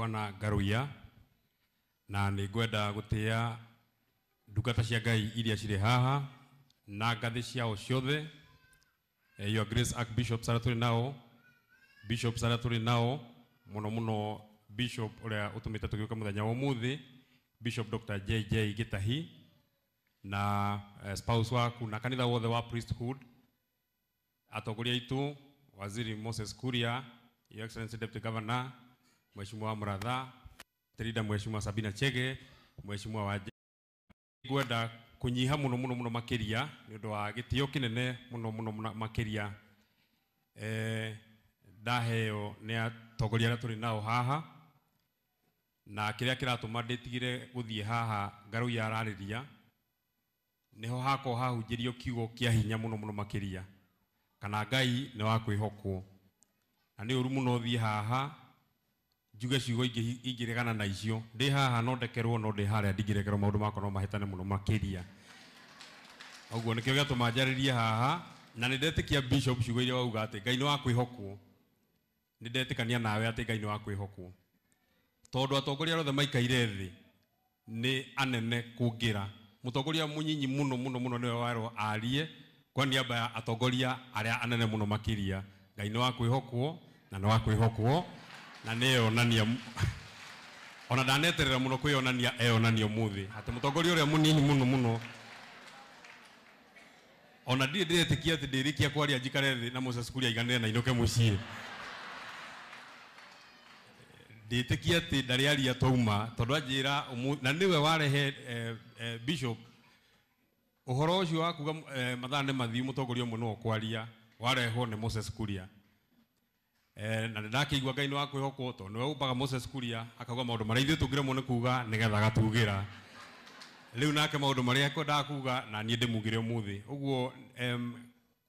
Bwana Ngaruiya na nĩ ngwenda gũtĩa ndungata cia Ngai iria cirĩ haha na ngathĩ ciao ciothe. Your Grace Archbishop arĩa tũrĩ nao, Bishops arĩa tũrĩ nao, mũno mũno Bishop ũrĩa ũtũmĩte tũgĩũke mũthenya wa ũmũthĩ, Bishop Dr. JJ Gitahi na spouse waku na kanitha wothe wa priesthood, atongoria aitũ, Waziri Moses Kuria, Your Excellency Deputy Governor, Mheshimiwa Muratha, Terida Mheshimiwa Sabina Chege, Mheshimiwa wa ngwenda kunyiha muno muno muno makiria ni undu wa gitio kinene muno muno muno makiria ndaheo ni atongoria aria turi nao haha na kiria kiratuma nditigire guthie haha Ngaruiya arariria niho hako hahunjirio kiugo kia hinya muno muno makiria kana Ngai ni wa kwihokwo na ni uru muno thie haha njuge ciugo ingĩregana na icio ndĩ haha no ndekerwo no ndĩ harĩa ndingĩrekerwo maũndũ makwa no mahĩtane mũno makĩria ũguo nĩkĩo gĩatũma njarĩrie haha na nĩ ndetĩkia Bishop ciugo iria wauga atĩ Ngai nĩ wa kwĩhokwo nĩ ndetĩkania nawe atĩ Ngai nĩ wa kwĩhokwo tondũ atongoria othe maikaire thĩ nĩ anene kũngĩra mũtongoria mũnyinyi mũno mũno mũno nĩwe werwo arie kwa niaba ya atongoria arĩa anene mũno makĩria. Ngai nĩ wa kwĩhokwo na nĩ wa kwĩhokwo na nĩeyonania ona ndaneterera mũno kwĩyonania eyonania ũmũthĩ atĩ mũtongoria ũrĩa mũnini mũno mũno ona ndirĩ ndĩretĩkia atĩ ndĩrĩkia kwaria njikare thĩ na Moses Kuria aiganĩre na inũke mũciĩ ndĩtĩkia atĩ ndarĩ aria twauma tondũ anjĩra na nĩwe warehe Bishop ũhoro ũcio wa kuga mathaa nĩ mathiu mũtongoria ũmwe nĩwe ũkwaria warehwo nĩ Moses Kuria. Na ndakĩigua Ngai nĩ wa kwĩhokwo tondũ nĩwe ũmbaga Moses Kuria akauga maũndũ marĩa ithuĩ tũngĩremwo nĩ kuga nĩgetha agatugĩra rĩu nake maũndũ marĩa ekwendaga kuga na niĩ ndĩmugĩre ũmũthĩ ũguo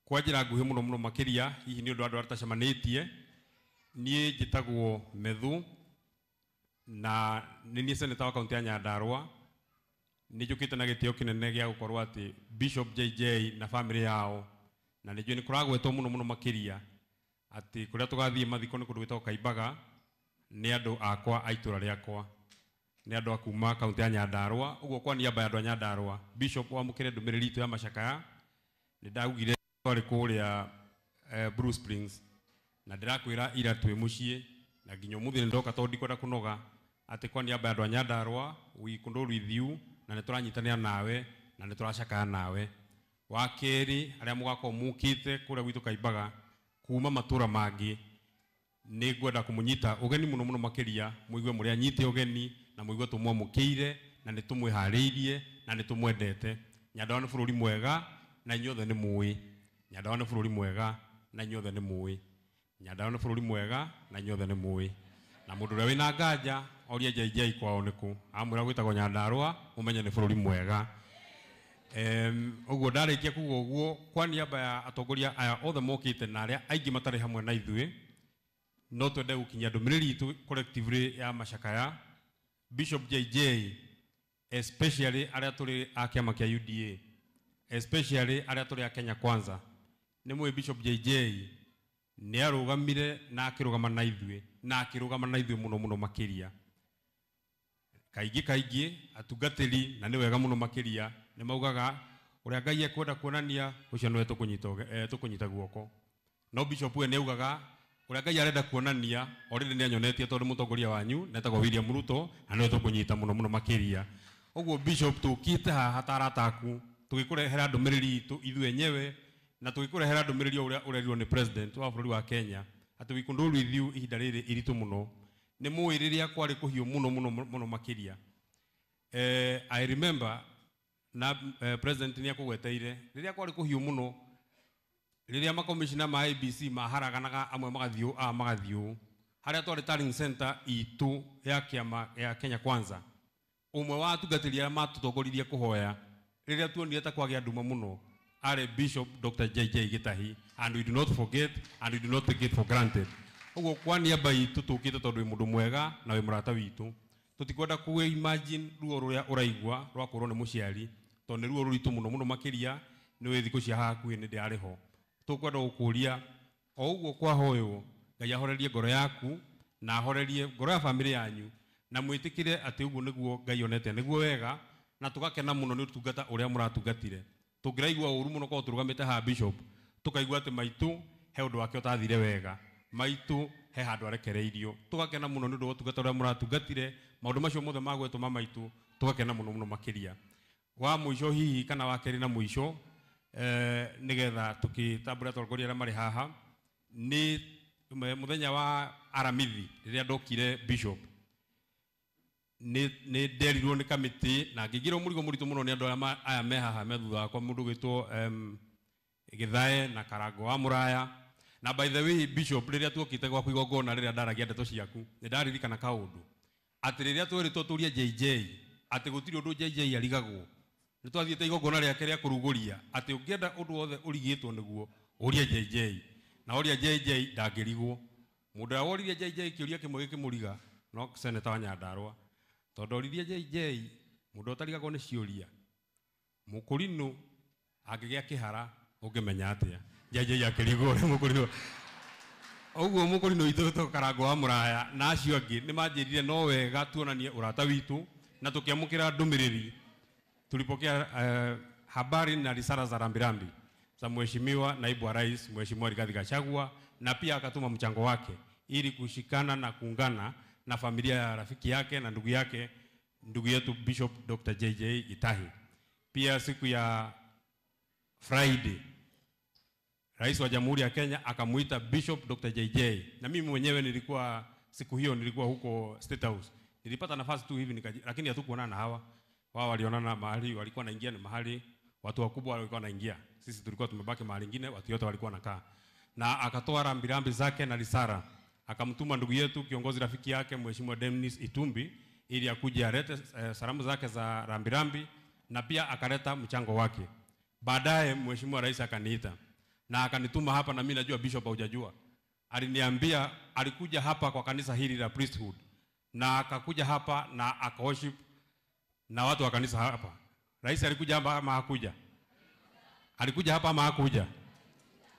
kwa njĩra nguhĩ mũno mũno makĩria hihi nĩ ũndũ wa andũ arĩa tũtacemanĩtie niĩ njĩtagwo Methu na nĩ niĩ seneta wa kaunti ya Nyandarua nĩ njũkĩte na gĩtĩo kĩnene gĩa gũkorwo atĩ Bishop JJ na famĩlĩ yao na nĩ njũĩ nĩ kũragwetwo mũno mũno makĩria atĩ kũrĩa tũgathiĩ mathiko nĩ kũndũ gwĩtagwo Kaimbaga nĩ andũ akwa a itũra rĩakwa nĩ andũ a kuma kaunti ya Nyandarua ũguo kwa niaba ya andũ a Nyandarua Bishop wamũkĩre ndũmĩrĩri itũ ya macakaya nĩ ndaugire twarĩ kũrĩa Blue Springs na ndĩrakwĩra ira twĩ mũciĩ na nginya ũmũthĩ nĩ ndoka tondũ ndikwenda kũnoga atĩ kwa niaba ya andũ a Nyandarua we condole with you na nĩ tũranyitanĩra nawe na nĩ tũracakaya nawe. Wa kerĩ arĩa mũgakorwo mũkĩte kũrĩa gwitũ Kaimbaga kuma matura mangĩ nĩ ngwenda kũmũnyita ũgeni mũno mũno makĩria mũigue mũrĩa anyite ũgeni na mũigue tũmwamũkĩire na nĩ tũmwĩharĩirie na nĩ tũmwendete. Nyandarua nĩ bũrũri mwega na inyuothe nĩ mũĩ. Nyandarua nĩ bũrũri mwega na inyuothe nĩ mũĩ. Nyandarua nĩ bũrũri mwega na inyuothe nĩ mũĩ. Na mũndũ ũrĩa wĩna nganja orie JJ kwao nĩkũ amwĩra gwĩtagwo Nyandarua mũmenye nĩ bũrũri mwega. Ũguo ndarĩkia kuga ũguo kwa niaba ya atongoria aya othe mokĩte na arĩa aingĩ matarĩ hamwe na ithuĩ no twende gũkinyia ndũmĩrĩri itũ collectively ya macakaya Bishop JJ especially arĩa tũrĩ a kĩama kĩa UDA especially arĩa tũrĩ a Kenya Kwanza nĩ mũĩ Bishop JJ nĩ arũgamire na akĩrũgama na ithuĩ na akĩrũgama na ithuĩ mũno mũno makĩria kaingĩ kaingĩ atungatĩri na nĩ wega mũno makĩria nĩ maugaga ũrĩa Ngai ekwenda kuonania ũcio nĩwe tũkũnyita guoko no Bishop we nĩ augaga ũrĩa Ngai arenda kuonania already nĩ anyonetie tondũ mũtongoria wanyu netagwo William Ruto na nĩwe tũkũnyita mũno mũno makĩria ũguo Bishop tũkĩte haha ta arata aku tũgĩkũrehera ndũmĩrĩri itũ ithuĩ enyewe na tũgĩkũrehera ndũmĩrĩri ũrĩa ũrerirwo nĩ president wa bũrũri wa Kenya atĩ we condole with you ihinda rĩrĩ iritũ mũno nĩ mũĩ rĩrĩa kwarĩ kũhiũ mũno mũno mũno makĩria. I remember na president nĩ akũgweteire rĩrĩa kwarĩ kũhiũ mũno rĩrĩa makomishina ma IEBC maharaganaga amwe magathiũ a magathiũ harĩa twarĩ tallying center itũ ya kĩama ya Kenya Kwanza ũmwe wa atungatĩri arĩa matũtongoririe kũhoya rĩrĩa tuonire ta kwagĩa nduma mũno arĩ Bishop Dr. JJ Gitahi and we do not forget and we do not take it for granted. Ũguo kwa niaba itũ tũkĩte tondũ wĩ mũndũ mwega na wĩ mũrata witũ tũtikwenda kũ imagine ruo rũrĩa ũraigua rwa kũrwo nĩ mũciari tondũ nĩ ruo rũritũ mũno mũno makĩria nĩ wĩ thikũ cia hakuhĩ nĩ ndĩrarĩ ho tũkwenda gũkũria o ũguo kwahoywo Ngai ahorerie ngoro yaku na ahorerie ngoro ya family yanyu na mwitikire ati uguo niguo Ngai onete niguo wega na tugakena muno ni utungata uria muratungatire. Tungiraigua uru muno korwo turugamite ha bishop tukaigua ati maitu he undu wake utathire wega, maitu he handu arekereirio, tugakena muno ni undu wa utungata uria muratungatire. Maundu macio mothe magwetwo ma maitu tugakena muno muno makiria. Wa muico hihi kana wa keri na muico nigetha tukitambura atongoria aria mari haha ni muthenya wa Aramithi riria ndokire bishop ni nderirwo ni kamiti na ngigirwo murigo muritu muno ni andu aya me haha me thutha wakwa, mundu gwitwo Githae na Karango wa Muraya. Na by the way bishop, riria tuokite gwaku igongona riria ndaragia ndeto ciaku ni ndaririkana kaundu ati riria tweritwo turie JJ ati gutiri undu JJ arigagwo, ni twathiite igongona riake ria kuruguria ati ungienda undu wothe urigitwo niguo urie JJ, na uria JJ ndangirigwo. Mundu uria woririe JJ kiuria kimwe gikimuriga no seneta wa Nyandarua, tondu oririe JJ mundu utarigagwo ni ciuria mukurinu angigĩa kĩhara ũngĩmenya atĩa JJ akĩrigwo nĩ mũkũrinũ. Ũguo mũkũrinũ witũ wĩtagwo Karango wa Muraya na acio angĩ nĩ manjĩrire no wega tuonanie ũrata witũ, na tũkĩamũkĩra ndũmĩrĩri. Tulipokea habari na risala za rambirambi za Mheshimiwa Naibu wa Rais Mheshimiwa Rigathi Gachagua, na pia akatuma mchango wake ili kushikana na kuungana na familia ya rafiki yake na ndugu yake, ndugu yetu Bishop Dr. JJ Gitahi. Pia siku ya Friday Rais wa Jamhuri ya Kenya akamuita Bishop Dr. JJ, na mimi mwenyewe nilikuwa siku hiyo nilikuwa huko State House. Nilipata nafasi tu hivi lakini hatukuonana hawa. Wao walionana mahali walikuwa naingia ni mahali watu wakubwa walikuwa naingia. Sisi tulikuwa tumebaki mahali nyingine, watu wote walikuwa nakaa. Na akatoa rambirambi zake na risara. Akamtuma ndugu yetu kiongozi rafiki yake Mheshimiwa Dennis Itumbi ili akuje alete salamu zake za rambirambi, na pia akaleta mchango wake. Baadaye Mheshimiwa Rais akaniita na akanituma hapa, na mimi najua Bishop haujajua. Aliniambia alikuja hapa kwa kanisa hili la priesthood, na akakuja hapa na akaworship na watu wa kanisa hapa. Rais alikuja hapa ama hakuja? Alikuja hapa ama hakuja?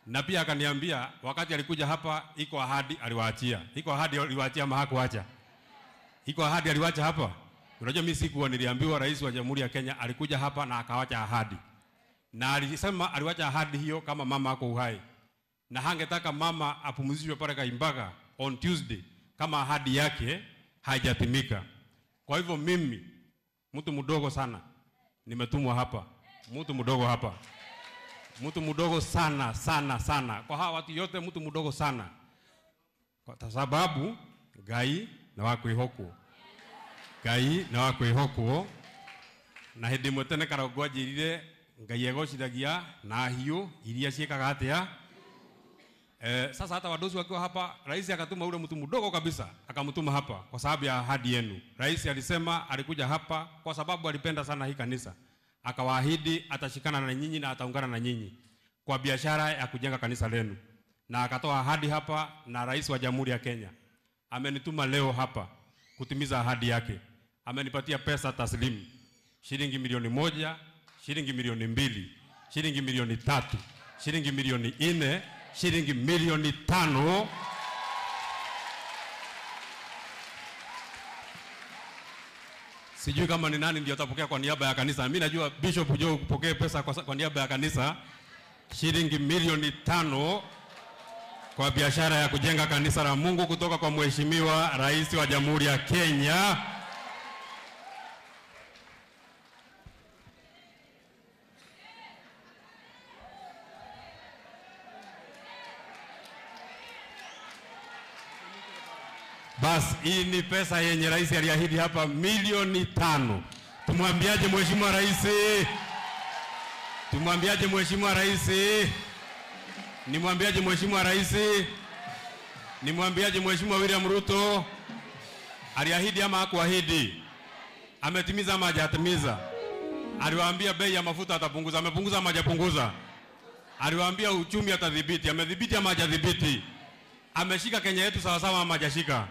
Na pia akaniambia wakati alikuja hapa iko ahadi aliwaachia. Iko ahadi aliwaachia ama hakuacha? Iko ahadi aliwacha hapa? Unajua mimi sikuwa niliambiwa Rais wa Jamhuri ya Kenya alikuja hapa na akawacha ahadi. Na alisema aliwacha ahadi hiyo kama mama ako uhai. Na hangetaka mama apumzishwe pale Kaimbaga on Tuesday kama ahadi yake haijatimika. Kwa hivyo mimi mtu mdogo sana nimetumwa hapa. Mtu mdogo hapa. Mtu mdogo sana sana sana. Kwa hawa watu yote mtu mdogo sana. Kwa sababu Ngai na wakwihokwo. Ngai na wakwihokwo. Na hindi imwe tene Karongo anjĩrire Ngai egocithagia na hiũ iria ciĩkaga atĩa. Sasa hata wadosi wakiwa hapa, rais akatuma ule mtu mdogo kabisa, akamtuma hapa kwa sababu ya ahadi yenu. Rais alisema alikuja hapa kwa sababu alipenda sana hii kanisa. Akawaahidi atashikana na nyinyi na ataungana na nyinyi kwa biashara ya kujenga kanisa lenu. Na akatoa ahadi hapa, na Rais wa Jamhuri ya Kenya amenituma leo hapa kutimiza ahadi yake. Amenipatia pesa taslimu shilingi 1,000,000, shilingi 2,000,000, shilingi 3,000,000, shilingi 4,000,000, shilingi 5,000,000. Sijui kama ni nani ndio atapokea kwa niaba ya kanisa. Mimi najua Bishop Joe kupokea pesa kwa niaba ya kanisa shilingi 5,000,000 kwa biashara ya kujenga kanisa la Mungu kutoka kwa Mheshimiwa Rais wa Jamhuri ya Kenya. Bas, hii ni pesa yenye rais aliahidi hapa 5,000,000. Tumwambiaje Mheshimiwa Rais? Tumwambiaje Mheshimiwa Rais? Nimwambiaje Mheshimiwa Rais? Nimwambiaje Mheshimiwa William Ruto? Aliahidi ama hakuahidi? Ametimiza ama hajatimiza? Aliwaambia bei ya mafuta atapunguza, amepunguza ama hajapunguza? Aliwaambia uchumi atadhibiti, amedhibiti ama hajadhibiti? Ameshika Kenya yetu sawa sawa ama hajashika?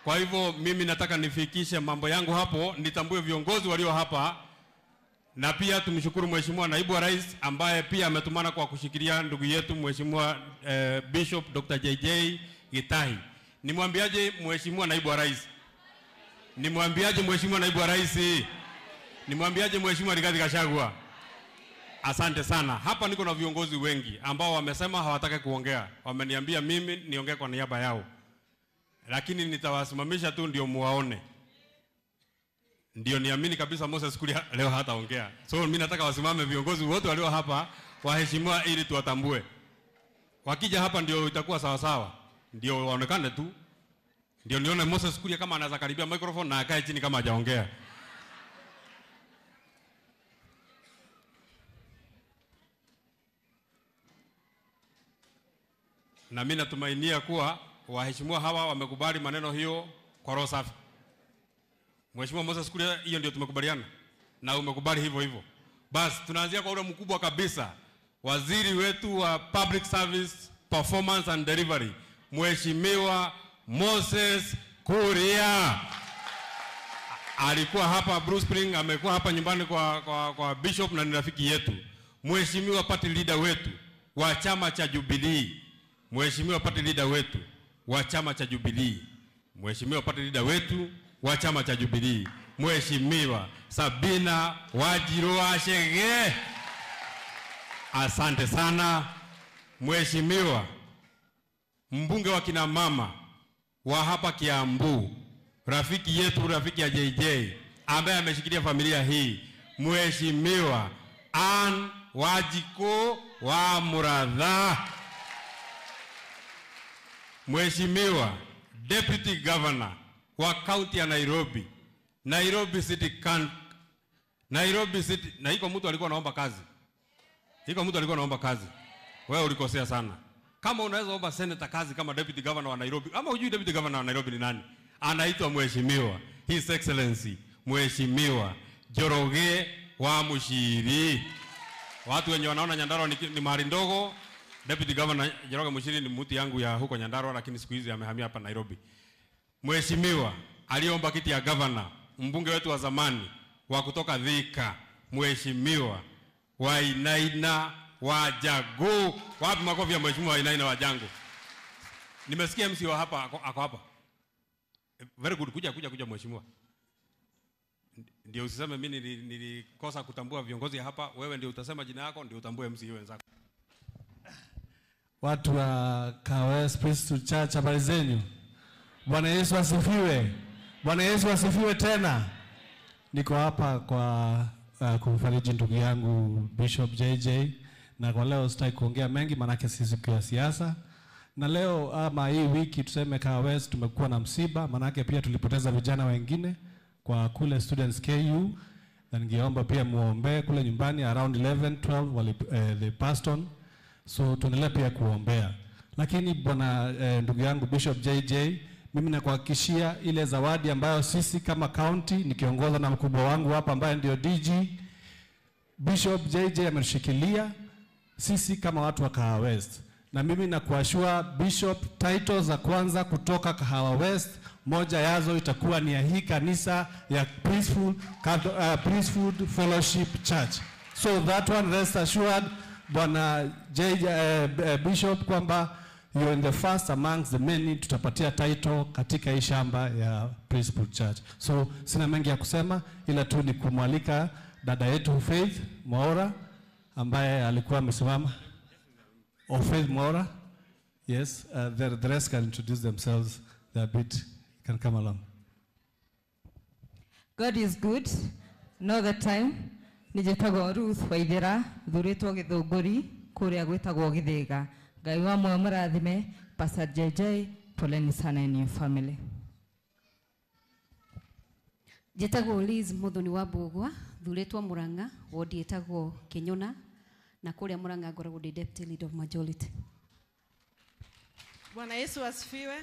Kwa hivyo mimi nataka nifikishe mambo yangu hapo, nitambue viongozi walio hapa, na pia tumshukuru Mheshimiwa Naibu wa Rais ambaye pia ametumana kwa kushikilia ndugu yetu Mheshimiwa Bishop Dr. JJ Gitahi. Nimwambiaje Mheshimiwa Naibu wa Rais? Nimwambiaje Mheshimiwa Naibu wa Rais? Nimwambiaje Mheshimiwa Rigathi Gachagua? Asante sana. Hapa niko na viongozi wengi ambao wamesema hawataki kuongea. Wameniambia mimi niongee kwa niaba yao. Lakini nitawasimamisha tu ndio muwaone. Ndio niamini kabisa Moses Kuria leo hataongea. So mimi nataka wasimame viongozi wote walio hapa, waheshimiwa, ili tuwatambue. Wakija hapa ndio itakuwa sawa sawa. Ndio waonekane tu. Ndio nione Moses Kuria kama anaweza karibia microphone na akae chini kama hajaongea. Na mimi natumainia kuwa waheshimiwa hawa wamekubali maneno hiyo kwa roho safi. Mheshimiwa Moses Kuria, hiyo ndio tumekubaliana. Na umekubali hivyo hivyo. Basi tunaanzia kwa ule mkubwa kabisa, waziri wetu wa Public Service Performance and Delivery, Mheshimiwa Moses Kuria. Alikuwa hapa Blue Spring, amekuwa hapa nyumbani kwa Bishop na ni rafiki yetu. Mheshimiwa party leader wetu wa chama cha Jubilee. Mheshimiwa party leader wetu wa chama cha Jubilee. Mheshimiwa party leader wetu wa chama cha Jubilee, Mheshimiwa Sabina Wanjiru Chege. Asante sana. Mheshimiwa mbunge wa kina mama wa hapa Kiambu, rafiki yetu, rafiki ya JJ ambaye ameshikilia familia hii, Mheshimiwa Ann Wanjiku wa Muratha. Mheshimiwa Deputy Governor wa kaunti ya Nairobi, Nairobi City Nairobi City, na iko mtu alikuwa anaomba kazi. Iko mtu alikuwa anaomba kazi. Wewe ulikosea sana. Kama unaweza omba senator kazi kama Deputy Governor wa Nairobi, ama hujui Deputy Governor wa Nairobi ni nani? Anaitwa Mheshimiwa His Excellency Mheshimiwa Njoroge wa Muchiri. Watu wenye wanaona Nyandarua ni mahali ndogo, Deputy Governor Njoroge Muchiri ni mtu yangu ya huko Nyandarua, lakini siku hizi amehamia hapa Nairobi. Mheshimiwa aliomba kiti ya governor, mbunge wetu wa zamani wa kutoka Thika, Mheshimiwa Wainaina Wajagu. Wapi makofi ya Mheshimiwa Wainaina Wajangu? Nimesikia MC wa hapa ako hapa. Very good, kuja mheshimiwa. Ndio usiseme mimi nilikosa kutambua viongozi hapa, wewe ndio utasema jina yako ndio utambue MC wenzako. Watu wa Kahawa Priesthood Church, habari zenu? Bwana Yesu asifiwe. Bwana Yesu asifiwe tena. Niko hapa kwa kumfariji ndugu yangu Bishop JJ, na kwa leo sitaki kuongea mengi maanake si siku ya siasa. Na leo ama hii wiki tuseme Kahawa West tumekuwa na msiba, maanake pia tulipoteza vijana wengine kwa kule Students KU, na ningeomba pia muombe kule nyumbani around 11 12 wali they passed on. So tuendelee pia kuombea. Lakini bwana ndugu yangu Bishop JJ, mimi nakuhakikishia ile zawadi ambayo sisi kama county nikiongoza na mkubwa wangu hapa ambaye ndio DG Bishop JJ ameshikilia sisi kama watu wa Kahawa West. Na mimi nakuashua Bishop, title za kwanza kutoka Kahawa West, moja yazo itakuwa ni ya hii kanisa ya Peaceful Fellowship Church. So that one rest assured Bwana JJ Bishop kwamba you're in the first amongst the many tutapatia title katika hii shamba ya Peaceful Church. So sina mengi ya kusema ila tu ni kumwalika dada yetu Faith Mwaura ambaye alikuwa amesimama. Oh, Faith Mwaura. Yes, the rest can introduce themselves. They're a bit can come along. God is good. Know the time. Nijetagwo Ruth Waithera, thuritwo Githunguri, kuria gwitagwo Githiga. Ngai wa muoyo murathime, Pastor JJ, poleni sana in your family. Njĩtagwo Liz Muthoni wa Mbũgua, thuritwo Murang'a, wodi ĩtagwo Kinyona, na kũrĩa Murang'a ngoragwo ndĩ deputy leader of majority. Bwana Yesu asifiwe.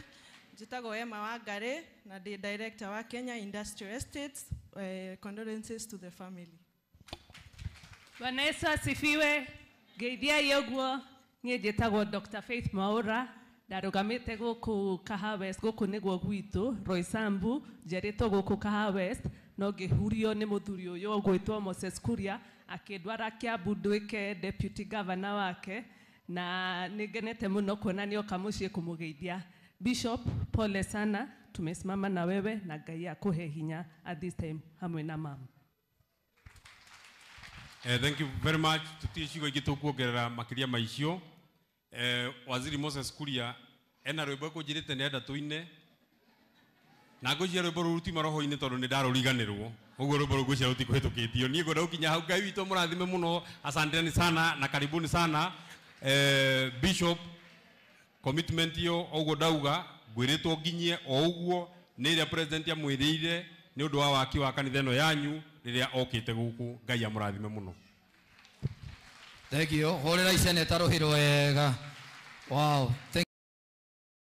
Njĩtagwo Emma Wangari na ndĩ director wa Kenya Industrial Estates. Condolences to the family. Bwana Yesu asifiwe. Ngeithiai ũguo. Niĩ njĩtagwo Dr. Faith Mwaura, ndarugamĩte gũkũ Kahawa West, gũkũ nĩguo gwitũ Roysambu, njiarĩtwo gũkũ Kahawa West, no ngĩhurio nĩ mũthuri ũyũ ũgwĩtwo Moses Kuria, akĩndwara Kiambu nduĩke deputy governor wake, na nĩngenete mũno kuona nĩoka mũciĩ kũmũgeithia. Bishop, pole sana, tumesimama na wewe na Ngai akuhe hinya at this time hamwe na mama. Thank you very much. Tutie ciugo ingĩ tũkuongerera makĩria ma icio. Waziri Moses Kuria ena rwĩmbo ekũnjĩrĩte nĩ enda tũine na ngwĩciria rwĩmbo rũu rutiuma roho-inĩ tondũ nĩ ndarũriganĩrwo, ũguo rwĩmbo rũu ngwĩciria rũtikũhĩtũkĩtio. Niĩ ngwenda gũkinya hau. Ngai witũ mũrathime mũno, asanteni sana na karibuni sana. Bishop, commitment iyo ũguo ndauga ngwĩrĩtwo nginyie o ũguo nĩ ĩrĩa president amwĩrĩire nĩ ũndũ wa waki wa kanitha ĩno yanyu rĩrĩa okĩte gũkũ. Ngai amũrathime mũno. Thank you. Hũrĩra iceneta rũhĩ rwega. Wow. Thank